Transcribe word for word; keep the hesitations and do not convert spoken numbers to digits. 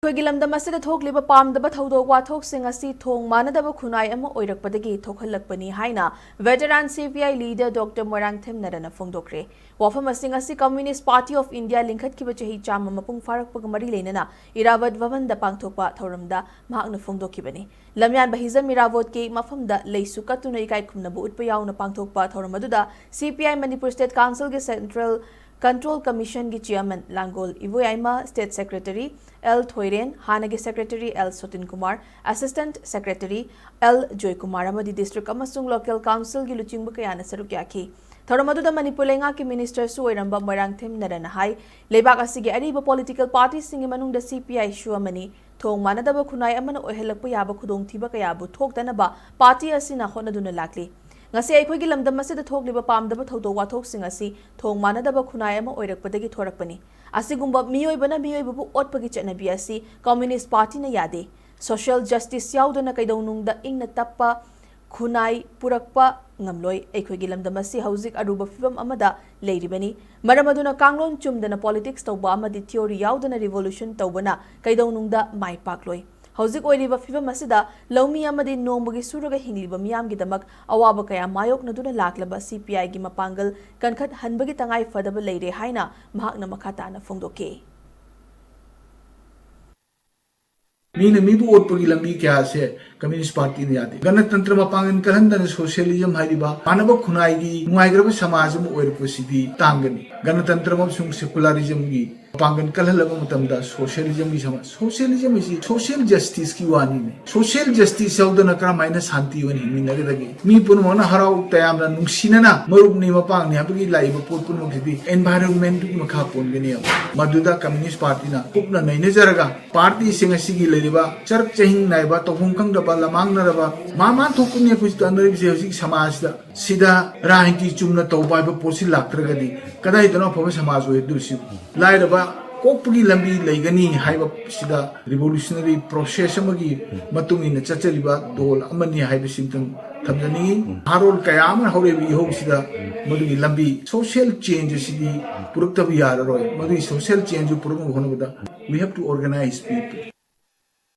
ꯑꯩꯈꯣꯏꯒꯤ ꯂꯝꯗꯝ ꯑꯁꯤꯗ ꯊꯣꯛꯂꯤꯕ ꯄꯥꯝꯗꯕ ꯊꯧꯗꯣꯛ ꯋꯥꯊꯣꯛꯁꯤꯡ ꯑꯁꯤ ꯊꯣꯡ ꯃꯥꯟꯅꯗꯕ ꯈꯨꯟꯅꯥꯏ ꯑꯃ ꯑꯣꯏꯔꯛꯄꯗꯒꯤ ꯊꯣꯛꯍꯜꯂꯛꯄꯅꯤ ꯍꯥꯏꯅ veteran C P I leader Doctor Moirangthem ꯅꯔꯟꯅ ꯐꯣꯡꯗꯣꯛꯈ꯭ꯔꯦ꯫ ꯋꯥꯐꯝꯁꯤꯡ ꯑꯁꯤ Communist Party of India ꯂꯤꯡꯈꯠꯈꯤꯕ ꯆꯍꯤ ꯆꯥꯝꯃ ꯃꯄꯨꯡ ꯐꯥꯔꯛꯄꯒ ꯃꯔꯤ ꯂꯩꯅꯅ ꯏꯔꯥꯕꯠ ꯚꯕꯟꯗ ꯄꯥꯡꯊꯣꯛꯄ ꯊꯧꯔꯝꯗ ꯃꯍꯥꯛꯅ ꯐꯣꯡꯗꯣꯛꯈꯤꯕꯅꯤ꯫ ꯂꯝꯌꯥꯟꯕ ꯍꯤꯖꯝ ꯏꯔꯥꯕꯣꯠꯀꯤ ꯃꯐꯝꯗ ꯂꯩꯁꯨ ꯀꯠꯇꯨꯅ ꯏꯀꯥꯏ ꯈꯨꯝꯅꯕ ꯎꯠꯄ ꯌꯥꯎꯅ ꯄꯥꯡꯊꯣꯛꯄ ꯊꯧꯔꯝ ꯑꯗꯨꯗ C P I Manipur State Council ꯒꯤ Central Control Commission ꯒꯤ Chairman ꯂꯥꯡꯒꯣꯜ ꯏꯕꯣꯌꯥꯏꯃ, State Secretary L ꯊꯣꯏꯔꯦꯟ, ꯍꯥꯟꯅꯒꯤ Secretary L ꯁꯣꯇꯤꯟ Kumar, Assistant Secretary L Joykumar ꯑꯃꯗꯤ District ꯑꯃꯁꯨꯡ Local Council ꯒꯤ ꯂꯨꯆꯤꯡꯕ ꯀꯌꯥꯅ ꯁꯔꯨꯛ ꯌꯥꯈꯤ꯫ ꯊꯧꯔꯝ ꯑꯗꯨꯗ ꯃꯅꯤꯄꯨꯔ ꯂꯩꯉꯥꯛꯀꯤ Minister ꯁꯨ ꯑꯣꯏꯔꯝꯕ ꯃꯣꯏꯔꯥꯡꯊꯦꯝ ꯅꯔꯟꯅ ꯍꯥꯏ, ꯂꯩꯕꯥꯛ ꯑꯁꯤꯒꯤ ꯑꯔꯤꯕ political party ꯁꯤꯡꯒꯤ ꯃꯅꯨꯡꯗ C P I ꯁꯨ ꯑꯃꯅꯤ꯫ ꯊꯣꯡ ꯃꯥꯟꯅꯗꯕ ꯈꯨꯟꯅꯥꯏ ꯑꯃꯅ ꯑꯣꯏꯍꯜꯂꯛꯄ ꯌꯥꯕ ꯈꯨꯗꯣꯡꯊꯤꯕ ꯀꯌꯥꯕꯨ ꯊꯣꯛꯇꯅꯕ party ꯑꯁꯤꯅ ꯍꯣꯠꯅꯗꯨꯅ ꯂꯥꯛꯂꯤ꯫ ꯉꯁꯤ ꯑꯩꯈꯣꯏꯒꯤ ꯂꯝꯗꯝ ꯑꯁꯤꯗ ꯊꯣꯛꯂꯤꯕ ꯄꯥꯝꯗꯕ ꯊꯧꯗꯣꯛ ꯋꯥꯊꯣꯛꯁꯤꯡ ꯑꯁꯤ ꯊꯣꯡ ꯃꯥꯟꯅꯗꯕ ꯈꯨꯟꯅꯥꯏ ꯑꯃ ꯑꯣꯏꯔꯛꯄꯗꯒꯤ ꯊꯣꯔꯛꯄꯅꯤ꯫ ꯑꯁꯤꯒꯨꯝꯕ ꯃꯤꯑꯣꯏꯕꯅ ꯃꯤꯑꯣꯏꯕꯕꯨ ꯑꯣꯠꯄꯒꯤ ꯆꯠꯅꯕꯤ ꯑꯁꯤ Communist Party ꯅ ꯌꯥꯗꯦ꯫ Social justice ꯌꯥꯎꯗꯅ ꯀꯩꯗꯧꯅꯨꯡꯗ ꯏꯪꯅ ꯇꯞꯄ ꯈꯨꯟꯅꯥꯏ ꯄꯨꯔꯛꯄ ꯉꯝꯂꯣꯏ꯫ ꯑꯩꯈꯣꯏꯒꯤ ꯂꯝꯗꯝ ꯑꯁꯤ ꯍꯧꯖꯤꯛ ꯑꯔꯨꯕ ꯐꯤꯚꯝ ꯑꯃꯗ ꯂꯩꯔꯤꯕꯅꯤ꯫ ꯃꯔꯝ ꯑꯗꯨꯅ ꯀꯥꯡꯂꯣꯟ ꯆꯨꯝꯗꯅ politics ꯇꯧꯕ ꯑꯃꯗꯤ theory ꯌꯥꯎꯗꯅ revolution ꯇꯧꯕꯅ ꯀꯩꯗꯧꯅꯨꯡꯗ ꯃꯥꯏ ꯄꯥꯛꯂꯣꯏ꯫ ꯍꯧꯖꯤꯛ ꯑꯣꯏꯔꯤꯕ ꯐꯤꯚꯝ ꯑꯁꯤꯗ ꯂꯧꯃꯤ ꯑꯃꯗꯤ ꯅꯣꯡꯃꯒꯤ ꯁꯨꯔꯒ ꯍꯤꯡꯂꯤꯕ ꯃꯤꯌꯥꯝꯒꯤꯗꯃꯛ ꯑꯋꯥꯕ ꯀꯌꯥ ꯃꯥꯌꯣꯛꯅꯗꯨꯅ ꯂꯥꯛꯂꯕ C P I ꯒꯤ ꯃꯄꯥꯡꯒꯜ ꯀꯟꯈꯠꯍꯟꯕꯒꯤ ꯇꯉꯥꯏ ꯐꯗꯕ ꯂꯩꯔꯦ ꯍꯥꯏꯅ ꯃꯍꯥꯛꯅ ꯃꯈꯥ ꯇꯥꯅ ꯐꯣꯡꯗꯣꯛꯈꯤ꯫ ꯃꯤꯅ ꯃꯤꯕꯨ ꯑꯣꯠꯄꯒꯤ ꯂꯝꯕꯤ ꯀꯌꯥꯁꯦ Communist Party ꯅ ꯌꯥꯗꯦ꯫ ꯒꯅꯇꯟꯇ꯭ꯔ ꯃꯄꯥꯡꯒꯜ ꯀꯜꯍꯟꯗꯅ socialism ꯍꯥꯏꯔꯤꯕ ꯃꯥꯟꯅꯕ ꯈꯨꯟꯅꯥꯏꯒꯤ ꯅꯨꯡꯉꯥꯏꯈ꯭ꯔꯕ ꯁꯃꯥꯖ ꯑꯃ ꯑꯣꯏꯔꯛꯄꯁꯤꯗꯤ ꯇꯥꯡꯒꯅꯤ꯫ ꯒꯅꯇꯟꯇ꯭ꯔ ꯑꯃꯁꯨꯡ secularism ꯒꯤ ꯃꯄꯥꯡꯒꯜ ꯀꯜꯍꯜꯂꯕ ꯃꯇꯝꯗ socialism ꯒꯤ ꯁꯃꯥꯖ, socialism ꯍꯥꯏꯁꯤ social justice ꯀꯤ ꯋꯥꯅꯤꯅꯦ꯫ Social justice ꯌꯥꯎꯗꯅ ꯀꯔꯝꯍꯥꯏꯅ ꯁꯥꯟꯇꯤ ꯑꯣꯏꯅ ꯍꯤꯡꯃꯤꯟꯅꯒꯗꯒꯦ? ꯃꯤ ꯄꯨꯝꯅꯃꯛꯅ ꯍꯔꯥꯎ ꯇꯌꯥꯝꯅ ꯅꯨꯡꯁꯤꯅꯅ ꯃꯔꯨꯞꯅꯤ ꯃꯄꯥꯡꯅꯤ ꯍꯥꯏꯕꯒꯤ ꯂꯥꯛꯏꯕ ꯄꯣꯠ ꯄꯨꯝꯅꯃꯛꯁꯤꯗꯤ environment ꯗꯨꯒꯤ ꯃꯈꯥ ꯄꯣꯟꯒꯅꯦꯕ꯫ ꯃꯗꯨꯗ Communist Party ꯅ ꯀꯨꯞꯅ ꯅꯩꯅꯖꯔꯒ party ꯁꯤꯡ ꯑꯁꯤꯒꯤ ꯂꯩꯔꯤꯕ ꯆꯔꯛ ꯆꯍꯤꯡ ꯅꯥꯏꯕ, ꯇꯧꯐꯝ ꯈꯪꯗꯕ, ꯂꯃꯥꯡꯅꯔꯕ, ꯃꯥ ꯃꯥ ꯊꯣꯛꯄꯅꯤ ꯑꯩꯈꯣꯏ ꯇꯥꯟꯅꯔꯤꯕꯁꯦ ꯍꯧꯖꯤꯛ ꯁꯃꯥꯖꯁꯤꯗ꯫ ꯁꯤꯗ ꯔꯥꯖꯅꯤꯇꯤ ꯆꯨꯝꯅ ꯇꯧꯕ ꯍꯥꯏꯕ ꯄꯣꯠꯁꯤ ꯂꯥꯛꯇ꯭ꯔꯒꯗꯤ ꯀꯗꯥꯏꯗꯅꯣ ꯑꯐꯕ ꯁꯃꯥꯖ ꯑꯣꯏꯗꯣꯏꯁꯤ? ꯂꯥꯏꯔꯕ ꯀꯣꯛꯄꯒꯤ ꯂꯝꯕꯤ ꯂꯩꯒꯅꯤ ꯍꯥꯏꯕꯁꯤꯗ revolutionary process ꯑꯃꯒꯤ ꯃꯇꯨꯡ ꯏꯟꯅ ꯆꯠꯆꯔꯤꯕ ꯗꯣꯜ ꯑꯃꯅꯤ ꯍꯥꯏꯕꯁꯤꯃꯇꯪ ꯊꯝꯖꯅꯤꯡꯏ꯫ ꯅꯍꯥꯔꯣꯜ ꯀꯌꯥ ꯑꯃꯅ ꯍꯧꯔꯛꯏꯕ ꯏꯍꯧꯁꯤꯗ ꯃꯗꯨꯒꯤ ꯂꯝꯕꯤ, social change ꯑꯁꯤꯗꯤ ꯄꯨꯔꯛꯇꯕ ꯌꯥꯔꯔꯣꯏ꯫ ꯃꯗꯨꯒꯤ social change ꯄꯨꯔꯛꯅꯕ ꯍꯣꯠꯅꯕꯗ we have to organize people꯫